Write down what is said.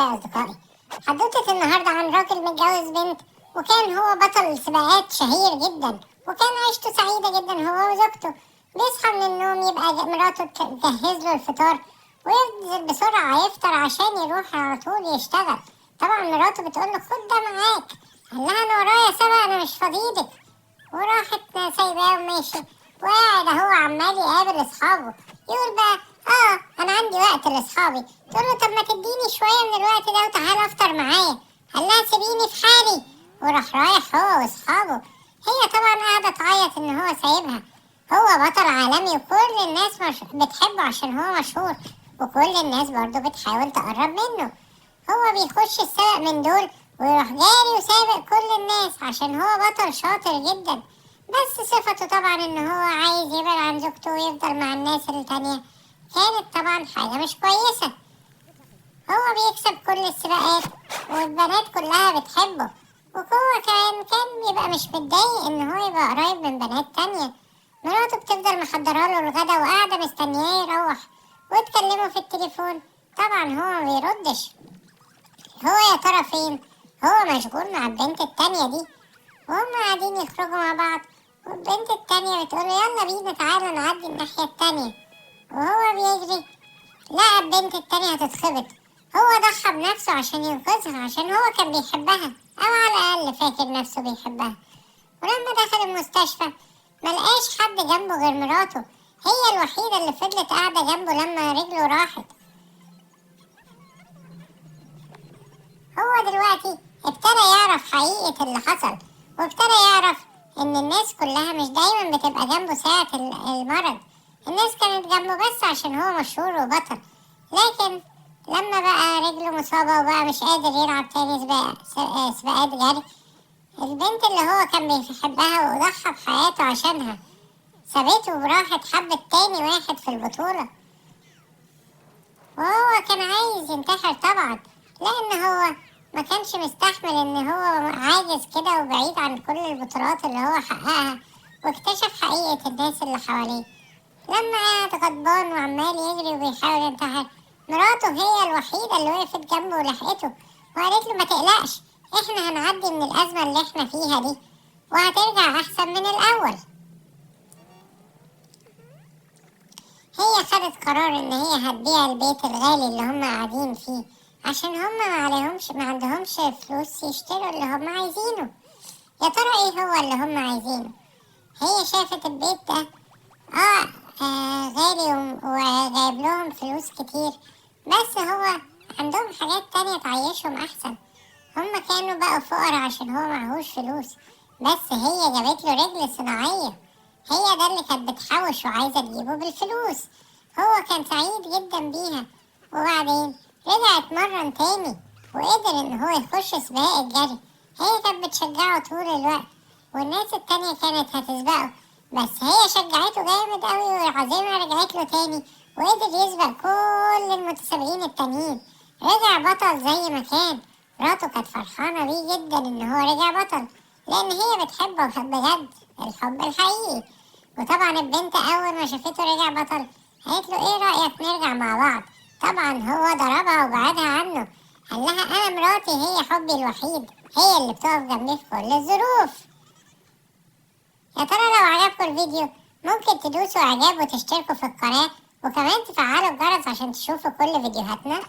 يا أصدقائي. حدوتة النهاردة عن راجل متجوز بنت، وكان هو بطل سباقات شهير جدا، وكان عيشته سعيدة جدا هو وزوجته. بيصحى من النوم يبقى مراته تجهز له الفطار وينزل بسرعة يفطر عشان يروح على طول يشتغل. طبعا مراته بتقول له خد ده معاك، قال لها أنا ورايا سبق، أنا مش فاضيلك، وراحت سايباه وماشي. وقاعد اهو عمال يقابل اصحابه، يقول بقى انا عندي وقت لاصحابي. تقول له طب ما تديني شويه من الوقت ده وتعالى افطر معايا. قال لها سيبيني في حالي، وراح رايح هو واصحابه. هي طبعا قاعده تعيط ان هو سايبها، هو بطل عالمي وكل الناس بتحبه عشان هو مشهور، وكل الناس برضه بتحاول تقرب منه. هو بيخش السبق من دول ويروح جاري وسابق كل الناس عشان هو بطل شاطر جدا. بس صفته طبعا ان هو عايز يبعد عن زوجته ويفضل مع الناس التانية كانت طبعا حاجة مش كويسة. هو بيكسب كل السباقات والبنات كلها بتحبه، وهو كان بيبقى مش متضايق ان هو يبقى قريب من بنات تانية. مراته بتفضل محضرة له الغدا وقاعدة مستنياه يروح وتكلمه في التليفون، طبعا هو ما بيردش. هو يا ترى فين؟ هو مشغول مع البنت التانية دي، وهم قاعدين يخرجوا مع بعض، والبنت التانية بتقوله يلا بينا تعالى نعدي الناحية التانية، وهو بيجري لقى البنت التانية هتتخبط. هو ضحى بنفسه عشان ينقذها، عشان هو كان بيحبها، أو على الأقل فاكر نفسه بيحبها. ولما دخل المستشفى ملقاش حد جنبه غير مراته، هي الوحيدة اللي فضلت قاعدة جنبه لما رجله راحت. هو دلوقتي ابتدى يعرف حقيقة اللي حصل، وابتدى يعرف إن الناس كلها مش دايما بتبقى جنبه ساعة المرض. الناس كانت جنبه بس عشان هو مشهور وبطل، لكن لما بقى رجله مصابة وبقى مش قادر يلعب تاني سباقات جري، البنت اللي هو كان بيحبها وضحى بحياته عشانها سابته وراحت حبت تاني واحد في البطولة. وهو كان عايز ينتحر طبعا، لأن هو ما كانش مستحمل إن هو عاجز كده وبعيد عن كل البطولات اللي هو حققها، واكتشف حقيقة الناس اللي حواليه. لما قعد غضبان وعمال يجري وبيحاول ينتحر، مراته هي الوحيدة اللي وقفت جنبه ولحقته وقالت له ما تقلقش، احنا هنعدي من الأزمة اللي احنا فيها دي وهترجع أحسن من الأول. هي خدت قرار إن هي هتبيع البيت الغالي اللي هم قاعدين فيه عشان هم ما عندهمش فلوس يشتروا اللي هم عايزينه. يا ترى ايه هو اللي هم عايزينه؟ هي شافت البيت ده غالي وجايب لهم فلوس كتير، بس هو عندهم حاجات تانية تعيشهم أحسن. هم كانوا بقوا فقراء عشان هو معهوش فلوس، بس هي جابت له رجل صناعية، هي ده اللي كانت بتحوش وعايزة تجيبه بالفلوس. هو كان سعيد جدا بيها. وبعدين رجع اتمرن تاني وقدر ان هو يخش سباق الجري. هي كانت بتشجعه طول الوقت، والناس التانية كانت هتسبقه، بس هي شجعته جامد قوي والعزيمة رجعت له تاني وقدر يسبق كل المتسابقين التانيين. رجع بطل زي ما كان. مراته كانت فرحانة بيه جدا ان هو رجع بطل، لان هي بتحبه بجد، الحب الحقيقي. وطبعا البنت اول ما شافته رجع بطل قالت له ايه رأيك نرجع مع بعض؟ طبعا هو ضربها وبعدها عنه، قال لها انا مراتي هي حبي الوحيد، هي اللي بتقف جنبي في كل الظروف. يا ترى لو عجبكم الفيديو ممكن تدوسوا اعجاب وتشتركوا في القناة، وكمان تفعلوا الجرس عشان تشوفوا كل فيديوهاتنا.